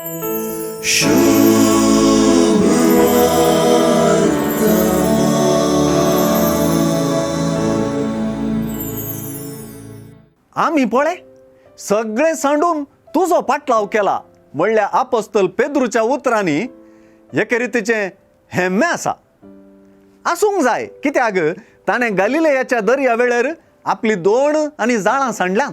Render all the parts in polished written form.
आमी पळय सगळें सांडून तुजो पाटलाव केला म्हणल्या आपोस्तल पेद्रूच्या उतरांनी एके रितीचें हेम्में आसा. आसूंक जाय, कित्याक ताणें गालिलेयाच्या दर्या वेळेर आपली दोण आनी जाळां सांडल्यान.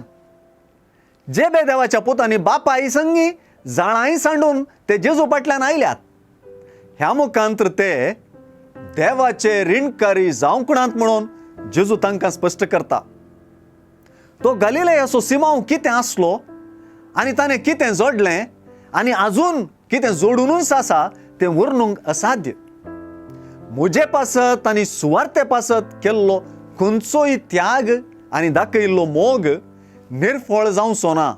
जेबे देवाच्या पुतांनी बापाय संगी जाळांय सांडून ते जेजू फाटल्यान आयल्यात. ह्या मुखांतर ते देवाचे रिणकारी जावंक नात म्हणून जेजू तांकां स्पश्ट करता. तो गालिलेयाचो सिमांव कितें आसलो आनी ताणें कितें जोडलें आनी आजून कितें जोडुनूच आसा तें वर्णूंक असाध्य. म्हजे पासत आनी सुवार्ते पासत केल्लो खंयचोय त्याग आनी दाखयल्लो मोग निर्फळ जावचो ना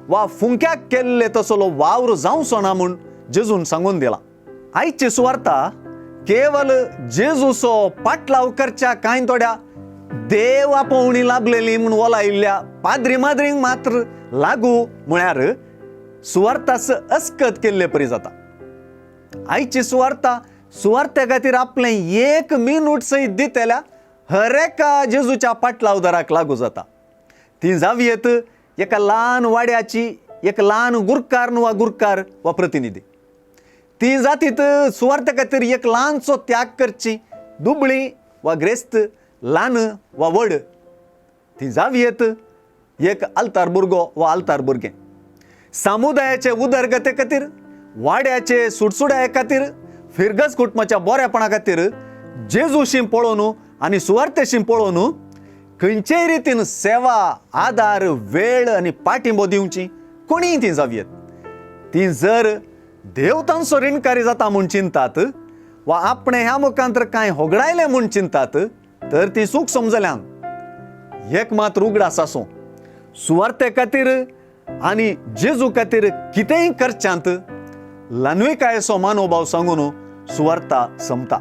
वा फुंक्याक केल्ले तसलो वावर जावचो ना म्हूण जेजून सांगून दिला. आयची सुवार्ता केवल जेजूचो पाटलाव करच्या कांय थोड्या देव आपोवणी लाभलेली म्हूण वलायिल्ल्या पाद्री माद्रींक मात्र लागू म्हळ्यार सुवार्थास अस्कत केल्ले परी जाता. आयची सुवार्ता सुवार्ते खातीर आपलें एक मिनूट सयत दितल्या हर एका जेजूच्या पाटलावदाराक लागू जाता. ती जावयेत एका ल्हान वाड्याची एक ल्हान गुरकार वा गुरकार वा प्रतिनिधी. ती जातीत सुवार्ते खातीर एक ल्हानसो त्याग करची दुबळी वा ग्रेस्त, ल्हान वा व्हड. ती जावयेत एक आल्तार भुरगो वा आल्तार भुरगें. समुदायाचे उदरगते खातीर, वाड्याचे सुडसुडाये खातीर, फिरगज कुटुंबाच्या बरेपणा खातीर जेजूशी पळोवन आनी सुवार्तेशी पळोवन खंयचेय रितीन सेवा, आदार, वेळ आनी पाठिंबो दिवची कोणीय ती जावयेत. ती जर देव तांचो रिणकारी जाता म्हूण चिंतात वा आपणें ह्या मुखांतर कांय होगडायलें म्हूण चिंतात तर ती चूक समजल्यान. एक मात्र उगडास आसूं, सुवार्ते खातीर आनी जेजू खातीर कितेंय करच्यांत ल्हानविकायेचो मानोभाव सांगून सुवार्ता समता.